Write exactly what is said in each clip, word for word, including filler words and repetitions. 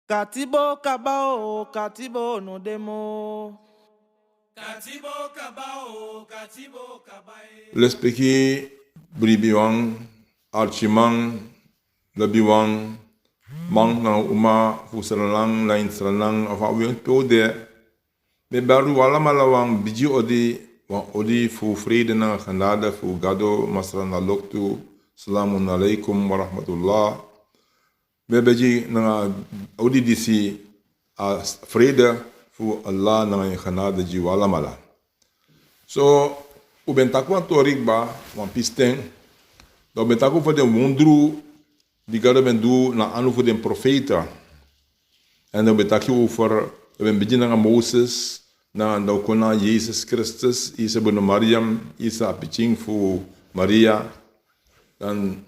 Katibo kaba o, katibo no de moro. Katibo kaba o, katibo kaba e. Lespeki bribiwan, arkiman, lobiwan, man nanga uma fu Sranan, na ini Sranan, of a wen pe un de. Mi e bari un alamala wan bigi odi, wan odi fu vrede nanga genade fu Gado, Masra na loktu, salamun alaikum wa rahmatullah. Mi e begi nanga odi disi, a vrede fu Allah nanga en genade gi un alamala. So, un ben taki wan tori kba, wan pisten, dan un ben taki over den wondru di Gado ben du na anu fu den profeita. En dan un ben taki over, un ben bigin nanga Moses, na dan un kon na Jesus Kristus, Isa bunu Mariam, Isa a pikin fu Maria. Dan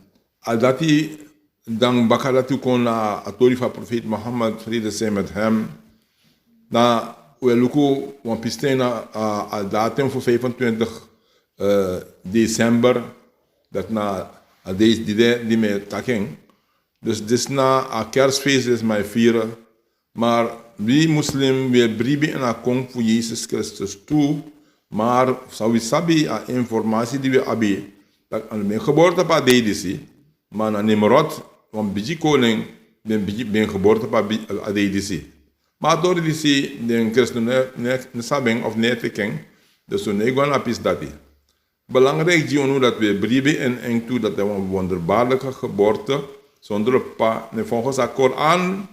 a dati, dan baka dati un kon na a tori fu a profeet Mohammed, vrede zij met hem. Na un e luku wan pisten na a, a datum fu vijfentwintig, eh, december, dati na a dei di de, di mi e taki en. Dus disi na a kerstfeest disi mi e firi. Maar wi moslim, wi e bribi ini a kon fu Jesus Kristus tu. Maar san wi sabi, a informasi di wi abi, dati a no ben gebore tapu a dei disi, ma na Nimrod, wan bigi koning, ben bigi, ben gebore tapu a bi-, a dei disi. Ma a tori disi, den Kristus no e, no e, no e sabi en of no e teki en, dus un no e go na a pisi dati. Belangrijk gi unu dati wi e bribi ini en tu, dati a wan wonderbaarlijke geboorte, zonder papa, ne volgens a Koran,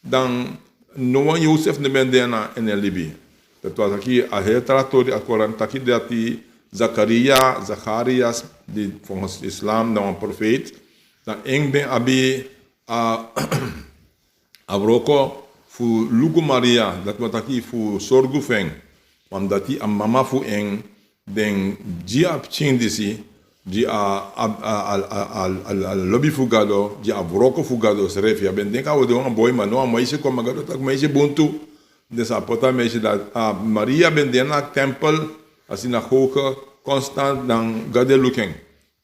dan no wan Josef no ben de na ini en libi. Dati wani taki a heri tra tori, a Koran taki dati Zakaria, Zacharias, di volgens islam na wan profeet, dan en ben abi a, a wroko fu luku Maria, dati wani taki fu sorgu fu en. Want dati a mama fu en, den gi a pikin disi, gi a, a, a lobi fu Gado, gi a wroko fu Gado srefi. A ben denki a o de wan boi, ma no, a meisje kon, ma Gado taki meisje buntu. Dus a poti a meisje dati, a Maria ben de na tempel, a synagoge, constant, dan Gado e luku en.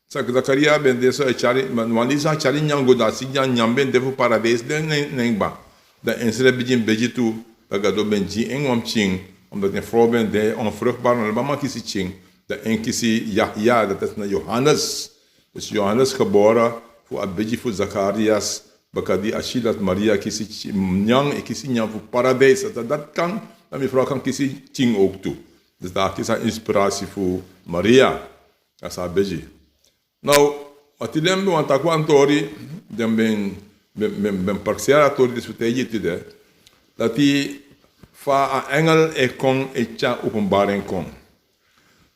Zak-, Zakaria ben de so e tyari, ma wan leisi a tyari nyanyan go, dan a si nyanyan ben de fu paradijs, den nen, nen kba. Dan ensrefi bigin begi tu, dan Gado ben gi en wan pikin, omdat en vrouw ben de onvruchtbaar, no ben man kisi pikin. Dan en kisi Yahya, dati na Johannes. Dus Johannes gebore fu a begi fu Zacharias, baka di a si dati Maria kisi pi-, nyanyan, e kisi nyanyan fu paradijs. Dati, dati kan, dan mi vrouw kan kisi pikin ook tu. Dus dati is a inspiratie fu Maria. A sa begi. Now, a tide mi ben wani taki wan tori, den ben, ben, ben, ben prakseri a tori disi fu taigi tide. Dati fa a engel e kon e tyari openbaring kon.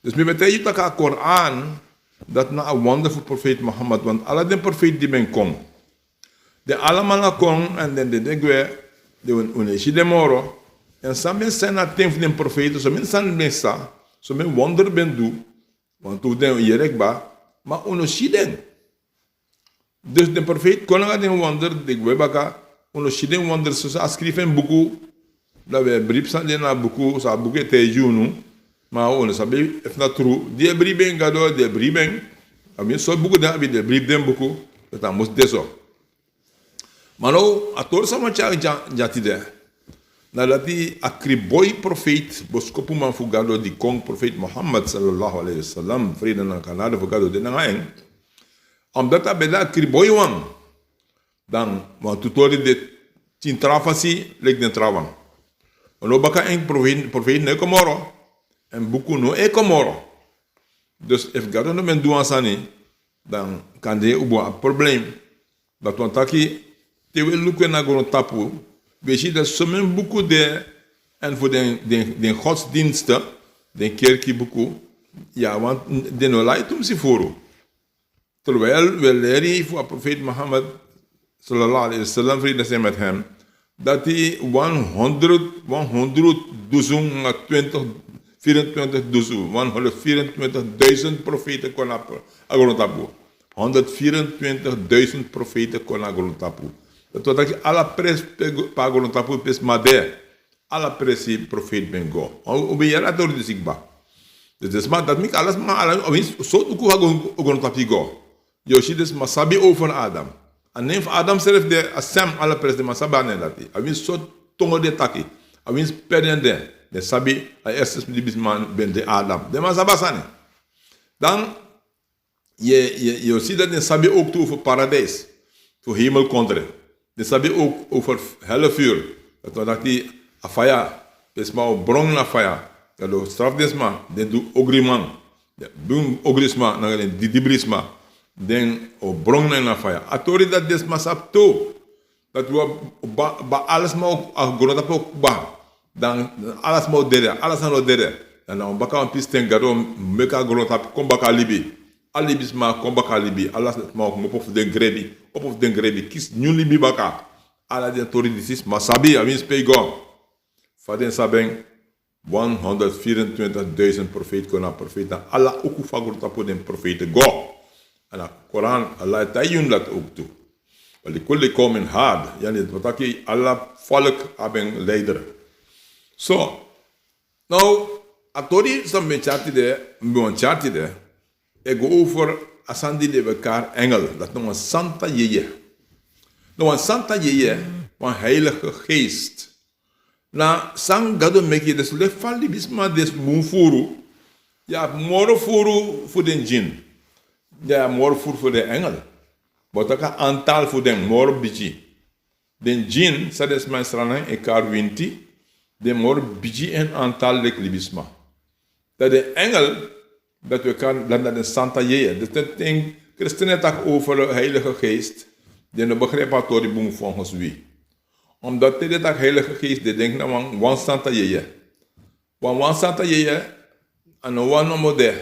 Dus mi ben taigi taki a Koran, dati na a wonder fu profeet Mohammed, want ala den profeet di ben kon, den alamala kon, èn den, den, den gwe, den un-, un no e si den moro. Èn san ben sa na ten fu den profeet, so meni sani ben sa, so meni wonder ben du, want un den yere kba, ma un no si den. Dus den profeet kon nanga den wonder, den gwe baka, un no si den wonder, so san a skrifi ini buku, dan wi e bribi san de na buku, san a buku e taigi unu, ma un no sabi efu na tru. Di e bribi en Gado, di e bribi en, a mi so buku den abi, di e bribi den buku, dati a mus de so. Ma now, a tori san mi wani tyari dya, dya tide, na dati a kriboi profeet, boskopuman fu Gado di kon, profeet Mohammed sallallahu alaihi wasallam, vrede nanga genade fu Gado de nanga en. Omdat a ben de a kriboi wan, dan wantu tori de tin tra fasi leki den trawan. Now baka en profeet, profeet no e kon moro, en buku no e kon moro. Dus efu Gado no ben du wan sani, dan kande un bo abi problem. Dati wani taki, te wi e luku en na grontapu, wi e si dati somen buku de, èn fu den, den, den godsdiensten, den kerki buku, ya, want den no lai tumsi furu. Terwijl wi e leri fu a profeet Mohammed, sallallahu alaihi wasallam, vrede zij met hem, dati wan honderd, wan honderd dusun, na twintig, vierentwintig dusun, wan honderd vierentwintig duizend profeten kon na a grontapu. Honderd vierentwintig duizend profeten kon na a grontapu. Dati wani taki ala presi pe go-, pe a grontapu pe sma de, ala presi profeet ben go. Un, un ben yere a tori disi kba. Dus den sma, dati meki ala sma, ala, un, so duku a gron-, grontapu go. Yu o si den sma sabi over Adam. A nen fu Adam srefi de, a sem, ala presi den man sabi a nen dati. A winsi sortu tongo den e taki, a winsi pe den de, den sabi a eerste libisma ben de Adam. Den man sabi a sani. Dan yu e, yu e, yu e si dati den sabi ook tu over paradijs, fu hemelkondre. Den sabi ook over hel, vuur. Dati wani taki a faya, pe sma o bron na faya. Gado o strafu den sma, den du ogriman, den bun ogrisma, nanga den didibrisma, den o bron na ini a faya. A tori dati den sma sabi tu, dati wan, ba, ba ala sma o, a grontapu o kba. Dan ala sma o dede, ala sani o dede. Dan na wan baka wan pisten Gado o meki a grontapu kon baka libi. Ala libisma kon baka libi, ala sma o kmopo fu den grebi, opo fu den grebi, kisi nyun libi baka. Ala den tori disi sma sabi, a winsi pe yu go. Fa den sabi en? Wan honderd vierentwintig duizend profeiti kon na profeiti, na ala uku fu a grontapu den profeiti go. Èn a Koran, Allah e taigi unu dati ook tu. Wali kulli qawmin had, yani, dati wani taki ala volk abi en leider. So, now, a tori san mi ben tyari tide, mi ben wani tyari tide, e go over a sani di den ben kari engel, dati na wan santa yeye. Na wan santa yeye, wan heilige geest. Na san Gado meki, dus leki fa libisma de bun furu, yu abi moro furu fu den djin, yu abi moro furu fu den engel. Bo taki a antal fu den moro bigi. Den djin, san den sma ini Sranan e kari winti, den moro bigi ini antal leki libisma. Dan den engel, dati wi e kari, dati na den santa yeye. Dus te den kristen e taki over heilige geest, den no begrijp a tori bun volgens wi. Omdat te den taki heilige geest, den denki na wan, wan santa yeye. Wan, wan santa yeye, a no wan nomo de.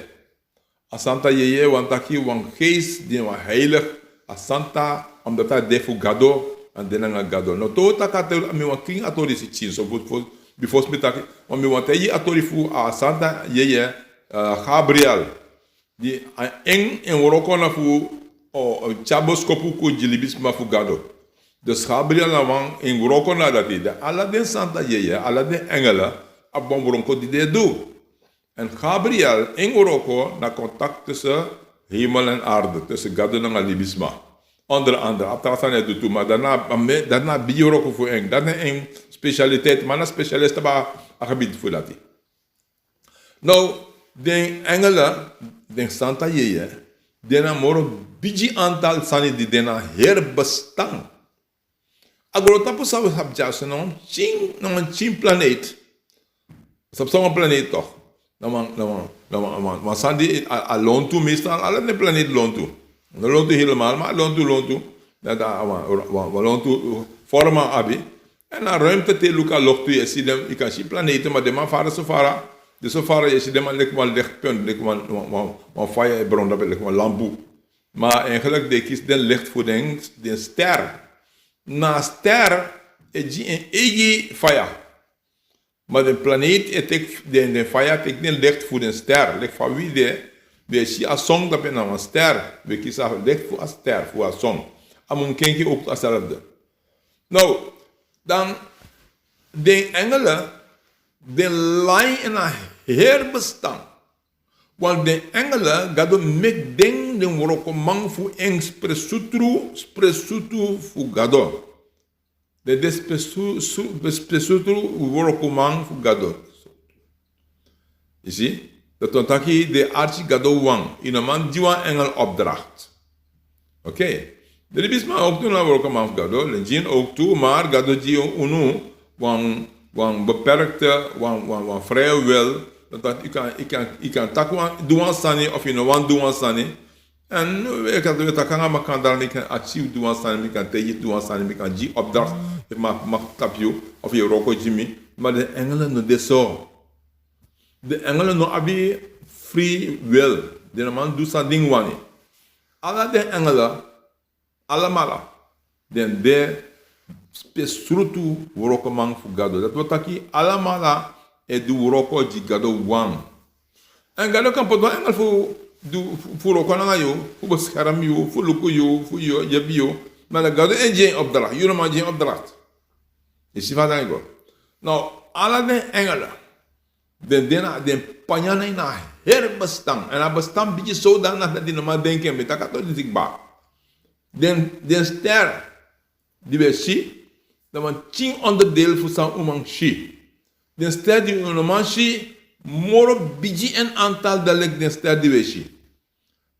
A santa yeye wani taki wan geest di na wan heilig, a santa, omdat a de fu Gado, èn de nanga Gado. No, te wi taki a tori, mi wani krin a tori disi pikinso, fu, fu, bifo mi taki, ma mi wani taigi a tori fu a santa yeye, eh, Gabriel. Di a en, en wroko na fu, o, o tyari boskopu kon gi libisma fu Gado. Dus Gabriel na wan, en wroko na dati. Dan ala den santa yeye, ala den engel, abi wan wroko di den e du. Èn Gabriel, en wroko na contact tussen hemel en aarde, tussen Gado nanga libisma. Onder andere, a tra sani e du tu, ma dati na, a me, dati na a bigi wroko fu en, dati na en specialiteit, ma na specialist tapu a gebied fu dati. Now, den engel, den santa yeye, den na moro bigi antal sani di de na heri bestaan. A grontapu san wi sabi dyaso na wan pikin, na wan pikin planeet. Sabi san wan planeet toch? Na wan, na wan, na wan, wan, wan sani di a, a lontu meestal, ala den planeet lontu. No lontu helemaal, ma a lontu, lontu. Dati a wan, wan, wan lontu, eh, vorm a abi. Èn na ruimte te yu luku a loktu, yu e si den, yu kan si planeten, ma den man fara so fara. Den so fara, yu e si den man leki wan lichtpunt, leki wan, wan, wan, wan faya e bron drape, leki wan lampu. Ma eigenlijk den e kisi den licht fu den, den ster. Na ster e gi en eigi faya. Ma den planeet e teki den, den faya, teki den licht fu den ster. Leki fa wi de, wi e si a zon, drape na wan ster. Wi e kisi a licht fu a ster, fu a zon. A mus kenki ook a zelfde. Now, dan den engel, den lai ini a heri bestaan. Want den engel, Gado meki den, den wrokoman fu en, spesrutu, spesrutu fu Gado. Den de spesu-, su-, spesrutu wrokoman fu Gado. Yu si? Dati wani taki den arki Gado wan. Yu no man gi wan engel opdracht. Oké. Den libisma ook tu na wrokoman fu Gado, den djin ook tu, maar Gado gi unu wan, wan beperkte, wan, wan, wan vrije wil. Dati yu kan, yu kan, yu kan taki wan, du wan sani, of yu no wani du wan sani. Èn wi e kan, wi e taki nanga makandra, mi kan aksi yu du wan sani, mi kan taigi yu du wan sani, mi kan gi opdracht, efu mi mag tapu yu, of yu e wroko gi mi. Ma den engel no de so. Den engel no abi free will. Den no man du san den wani. Ala den engel, alamala, den de spesrutu wrokoman fu Gado. Dati wani taki alamala e du wroko gi Gado wan. Èn Gado kan poti wan engel fu du, fu, fu wroko nanga yu, fu beskerm yu, fu luku yu, fu yu, yepi yu. Ma dan Gado e gi en opdracht, yu no man gi en opdracht. Yu si fa a sani e go. Now, ala den engel, den, den na, den panya na ini a heri bestaan. Èn a bestaan bigi zodanig dati yu no man denki en, mi taki a tori disi kba. Den, den ster di wi e si, dan wan pikin onderdeel fu san un man si. Den ster di un no man si, moro bigi en antal dan leki den ster di wi e si.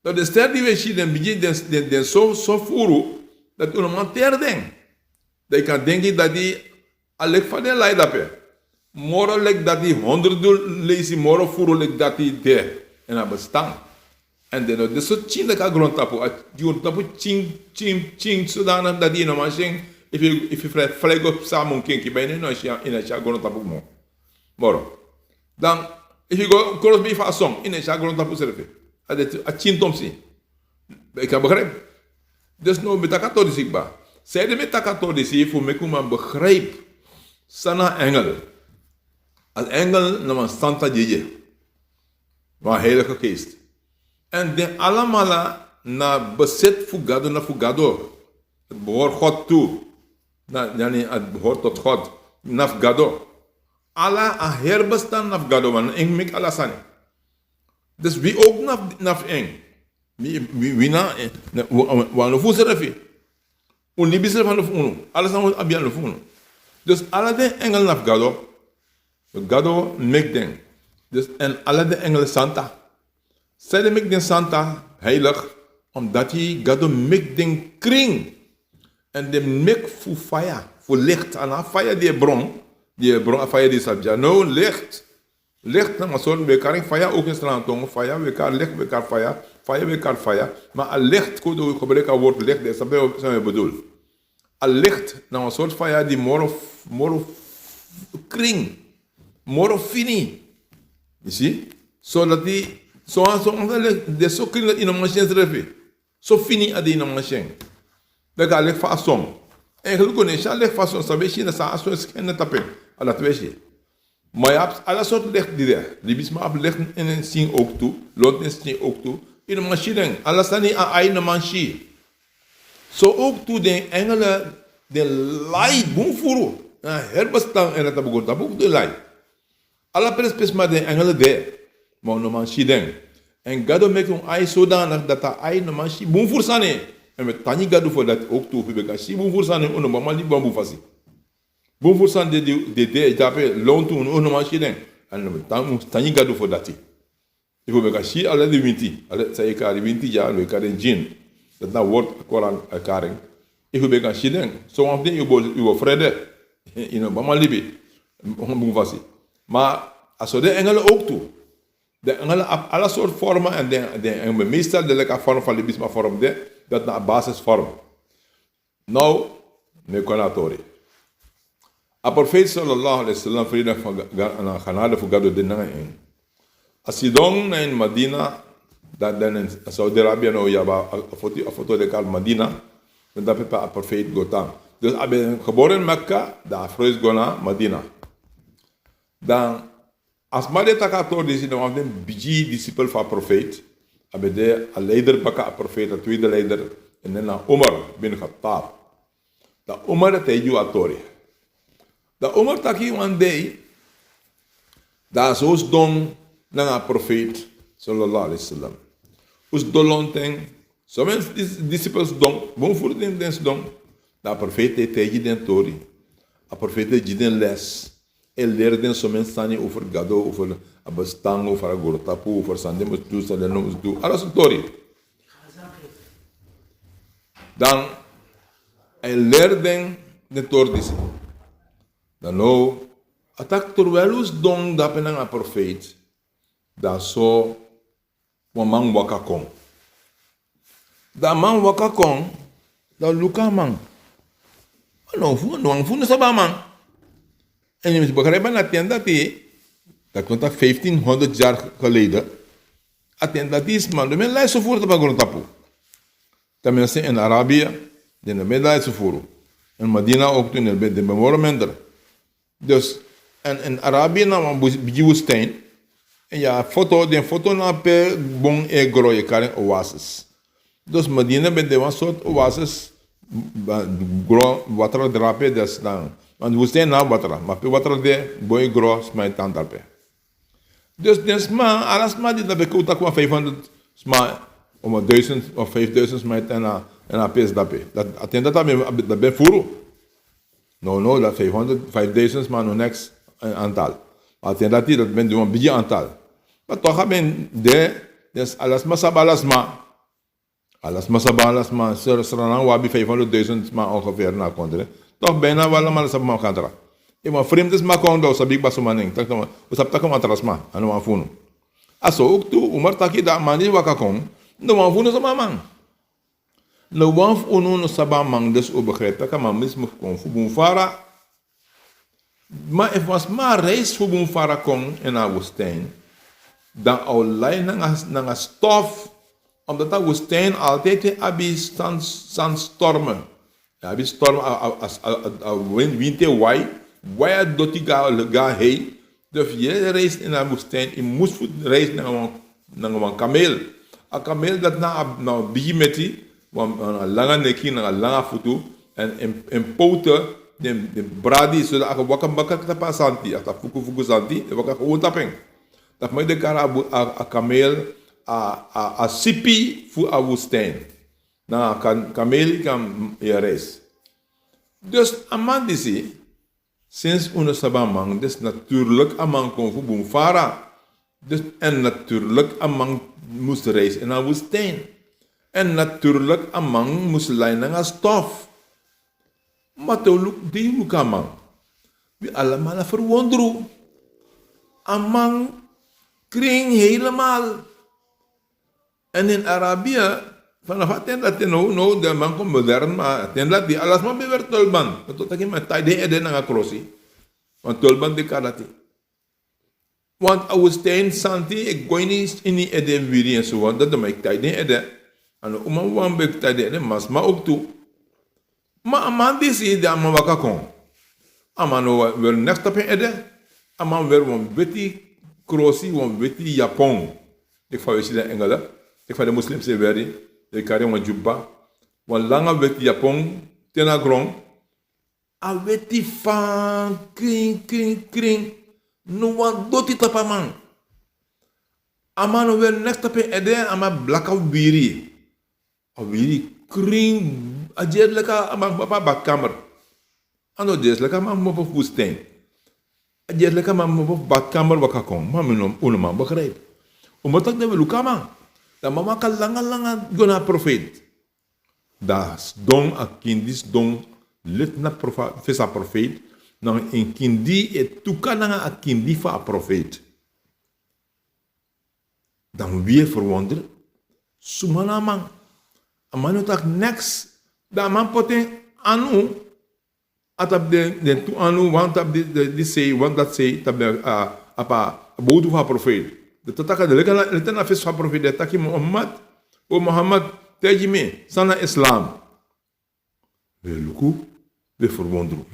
Dan den ster di wi e si, den bigi, den, den, den so, so furu, dati un no man teri den. Dan yu kan denki dati a leki fa den lai dape. Moro leki dati, honderdul leisi moro furu leki dati de. En a bestaan. En den no de so pikin leki a grontapu. A grontapu pikin, pikin, pikin, zodanig dati yu no man si en. Efu yu, efu yu fly, fly go psa, munkenki, bijna yu no si a, yu no si a grontapu moro. Moro. Dan, efu yu go krosbei fu a son, yu no si a grontapu srefi. A de tu, a pikin tomsi. Yu kan begrijp. Dus now mi e taki a tori disi kba. Sanede mi e taki a tori disi, fu meki un man begrijp san na engel. A engel na wan santa dyedye. Wan heilige geest. En den alamala na bezit fu Gado, na fu Gado. Het behoort God toe. Na, yani, het behoort tot God. Na fu Gado. Ala a heri bestaan na fu Gado, want en meki ala sani. Dus wi ook na, na fu en. Wi, wi, wi na, eh, na, wi, wi, wi na fu srefi. Un libi srefi na fu unu. Ala san un abi na fu unu. Dus ala den engel na fu Gado. Gado meki den. Dus en ala den engel santa. Sanede meki den santa, heilig, omdat Gado meki den kring. En den meki fu faya, fu licht. A no faya di e bron, di e bron a faya di sabi dya. No, licht. Licht na wan sortu, wi e kari en faya ook in Sranan tongo, faya, wi e kari licht, wi e kari faya, faya, wi e kari faya. Ma a licht, kodo wi gebruik a woord licht, den sabi san wi bedoel. A licht na wan sortu faya di moro, moro kring, moro fini. Yu si? So dati, so, so, so, den so kring dati yu no man si en srefi. So fini a de, yu no man si en. Bika a licht fu a son. Eigenlijk un no e si a licht fu a son, san wi e si na san a son e skin na tapu en. A dati wi e si. Ma yu abi ala sortu licht di de. Libisma abi licht ini en skin ook tu. Lontu ini en skin ook tu. Yu no man si den. Ala sani a ai no man si. So ook tu den engel, den lai bun furu. Na heri bestaan en na tapu grontapu den lai. Ala prespesma den engel de, ma un no man si den. En Gado meki un ai zodanig dati a ai no man si bun furu sani. En wi e tangi Gado fu dati ook tu, fu wi kan si bun furu sani, un no man libi wan bun fasi. Bun furu sani de, de, de, de, dape lontu, un no man si den. En wi e tan-, un e tangi Gado fu dati. Efu wi kan si ala den winti, ala san yu e kari winti dya, wi e kari en gin. Dati na a woord Koran e kari en. Efu wi kan si den, so wan fu den yu bo, yu bo frede. Yu no man libi bun fasi. Ma a so den engel ook tu. Den engel abi ala sortu vormen en den, den, en meestal den leki a vorm fu libisma vorm de, dati na a basisvorm. Now, mi e kon na a tori. A profeet sallallahu alaihi wasallam, vrede fu Ga-, Ga-, na genade fu Gado de nanga en. A sidon na ini Madina, dan, dan in Saudi Arabia now yu abi a, a foto, a foto di e kari Madina, dan dape pe a profeet go tan. Dus a ben geboren in Mekka, dan a verhuis go na Madina. Dan a sma di e taki a tori disi na wan fu den bigi discipel fu a profeet. A ben de a leider baka a profeet, a tweede leider, en nen na Umar bin Khattab. Dan Umar e taigi wi a tori. Dan Umar taki wan dei, dan a so sidon nanga a profeet, sallallahu alaihi wasallam. Un sidon lontu en, somen dis-, discipels sidon, bun furu den, den sidon. Dan a profeet e taigi den tori. A profeet e gi den les. E leri den somen sani over Gado, over a bestaan, over a grontapu, over san den mus du, san den no mus du. Ala sortu tori. Dan a e leri den, den tori disi. Dan now, a taki terwijl un sidon dape nanga a profeet, dan so wan man waka kon. Dan a man waka kon, dan luku a man. A no fu, no wan fu no sabi a man. En yu mus begrijp na a ten dati, dati kon taki vijftienhonderd jaar geleden. A ten dati sma no ben e lai so furu tapu a grontapu. Tenminste in Arabië, den no ben e lai so furu. In Madina ook tu, den ben, den ben moro minder. Dus, en, en Arabië na wan bus-, bigi woestijn. En yu abi foto, den foto na pe bon e gro, yu e kari en oasis. Dus Madina ben de wan sortu oasis, ba-, gro, water drape, dus dan. Want woestijn na water, ma pe water de, bon e gro, sma e tan drape. Dus den sma, ala sma di dape, kon un taki wan vijfhonderd sma, of duizend of vijfduizend sma e tan na, En a pesi dape. Dat a ten dat a ben, dat ben furu. No, no, dat vijfhonderd, vijfduizend sma no neks, eh, antal. Ma a ten dati dat ben di wan bigi antal. Ma toch a ben de, dus ala sma sabi ala sma. Ala sma sabi ala sma, Sranan wi abi vijfhonderdduizend sma ongeveer na a kondre. Toch bijna wi alamala sabi Malkantra. Efu wan fremde sma kon dan wi sabi kba suma nen. Taki no, wi sabi taki wan tra sma, a no wan fu unu. A so ook tu, Umar taki dan a man di waka kon, no wan fu unu sabi a man. No wan fu unu no sabi a man, dus un begrijp taki a man musu kon fu bun fara. Ma efu wan sma reis fu bun fara kon ini a woestijn, dan a o lai nanga, nanga stof, omdat a woestijn altijd e abi san-, sandstormen. E abi storm, a, a, a, a, a win-, winti e wai, wai a doti go, go na hei. Dus yu e reis ini a woestijn, yu mus fu reis nanga wan, nanga wan kameel. A kameel dati na a, na wan bigi meti, wan, wan langa neki nanga langa futu, en, en, en poten, den, den bradi, so dati a kan waka baka tapu a santi, a ta fuku fuku santi, e waka gewoon tapu en. Dati meki den kari a bu-, a, a kameel, a, a, a sipi fu a woestijn. Na kan, kameel kan, mm, e reis. Dus a man disi, sinds un no sabi a man, dus natuurlijk a man kon fu bun fara. Dus, en natuurlijk a man mus reis ini a woestijn. En natuurlijk a man mus lai nanga stof. Ma te un luk-, di yu luku a man, wi alamala ferwondru. A man krin helemaal. En in Arabia, vanaf a ten dati no, no, den man kon modern, ma a ten dati ala sma ben weri tolban. Dati wani taki man e tai den ede nanga krosi. Want tolban de kari dati. Want a woestijn santi e go ini, ini ede wiri en so, want dati man e tai den ede. A no uman wan ben e tai den ede, ma sma ook tu. Ma a man disi di a man waka kon, a man no wa-, weri neks tapu en ede. A man weri wan weti krosi, wan weti yapon. Leki fa wi e si den Engelen, leki fa den moslims e weri, den e kari wan djuba. Wan langa weti yapon te na gron. A weti fan, krin, krin, krin. No wan doti tapu a man. A man no weri neks tapu en ede, a man blaka wiri. A wiri krin, a dye leki a man kmopo a badkamer. A no dye leki a man kmopo fu woestijn. A dye leki a man kmopo fu badkamer waka kon. Ma mi no, un no man begrijp. Un mus taki den ben luku a man. Dan a man waka langa langa go na a profeet. Dan a sidon, a kindi sidon leti na profa-, fesi a profeet. Dan en kindi e tuka nanga a kindi fu a profeet. Dan wi e ferwonder, suma na a man? A man no taki neks. Dan a man poti en anu, a tapu den, den tu anu, wan tapu di, di, di sei, wan dati sei, tapu den, a, a pa, a bowtu fu a profeet. Dati taki a de leki na, leti na fesi fu a profeet, den taki: Muhammad, o Muhammad, taigi mi san na Islam. Wi e luku, wi e ferwondru.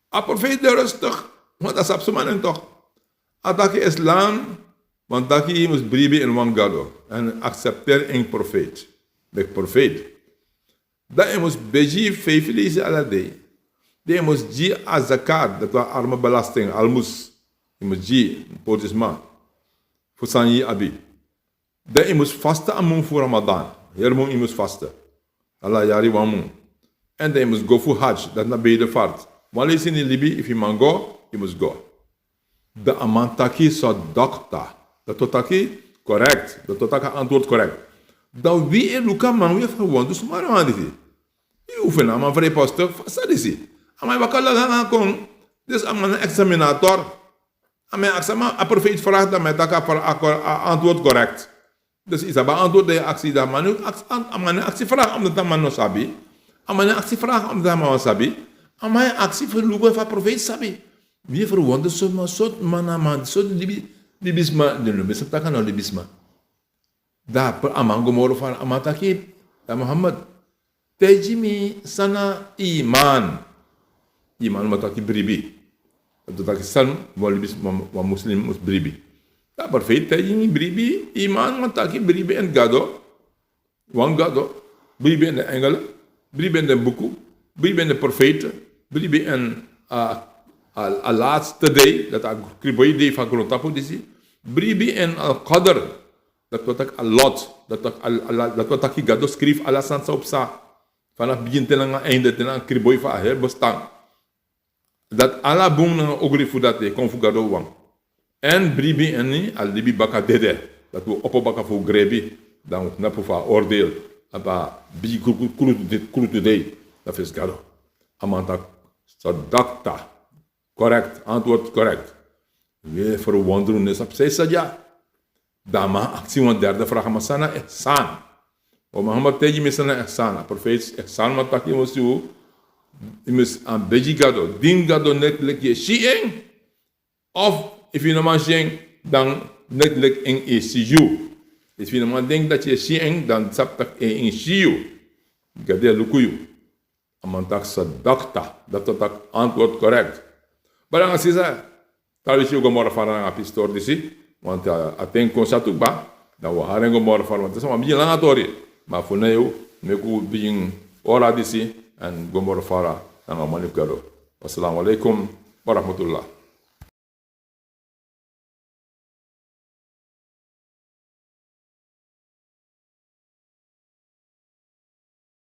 A profeet de rustig, want a sabi suma na en toch. A taki Islam, want taki yu mus bribi ini wan Gado, en accepteri en profeet. Meki profeet. Dan yu mus begi vijf leisi ala dei. Dan yu mus gi a zakat, dati wan arme belasting, almus. Yu mus gi, poti sma. Fu san yu abi. Dan yu mus faste a mun fu Ramadan. Heri mun yu mus faste. Ala yari wan mun. En dan yu mus go fu hajj, dati na bedevaart. Wan leisi ini libi, efu yu man go, yu mus go. Dan a man taki: Sadakta. Dati wani taki correct. Dati wani taki a antwoord correct. Dan wi e luku a man, wi e ferwonder, suma na a man disi. Yu feni a man vrijpostig, fa a sa disi. A man e waka langa langa kon. Dus a man na examinator. A man e aksi a man, a profeet vraag, dan a man e taki a ver-, a kor-, a antwoord correct. Dus yu sabi a antwoord dan yu aksi, dan a man no aksi, a man no aksi vraag omdat a man no sabi. A man no aksi vraag omdat a man no sabi. A man e aksi fu luku efu a profeet sabi. Wi e ferwonder, sortu man, sortu man na a man, sortu libi, libisma, den no ben sabi taki a na libisma. Dan a man go moro fara, a man taki: Ya Muhammad, taigi mi san na iman. Iman wani taki bribi. Dati wani taki san wan libis-, wan, wan moslim mus bribi. Dan a profeet taigi en bribi, iman wani taki bribi ini Gado. Wan Gado, bribi ini den engel, bribi ini den buku, bribi ini den profeet, bribi ini a, a, a laatste dei, dati a kriboi dei fu a grontapu disi, bribi ini al-qadar. Dati wani taki a lot. Dati wani taki a- a- a- dati wani taki Gado skrifi ala sani san un psa. Fanafu bigin te nanga einde, te nanga kriboi fu a heri bestan. Dati ala bun nanga ogri fu dati e kon fu Gado wan. Èn bribi ini a libi baka dede. Dati un opo baka fu grebi. Dan un tnapu fu a oordeel. Abi a bigi kru- kru- krutu de- krutu dei na fesi Gado. A man taki sadakta. Correct, antwoord correct. We verwonderen, ne sabi san e sa dya. Dan a man aksi wan derde vraag, ma san na ihsan? O Mohammed, taigi mi san na ihsan. A profeet ihsan wani taki yu mus yu, yu mus aanbid Gado, dini Gado net leki yu e si en. Of efu yu no man si en, dan net leki en e si yu. Efu yu no man denki dati yu e si en, dan sabi taki en e si yu. Gado e luku yu. A man taki sadakta, dati wani taki antwoord correct. Brada nanga sisa, tarwisi un go moro fara nanga a pisi tori disi, want a ten kon sa tu kba, dan un o hari en go moro fara, want a so wan bigin langa tori. Ma fu now, meki un bigin ora disi, èn go moro fara nanga a moni fu Gado. Wassalamu alaikum warahmatullah.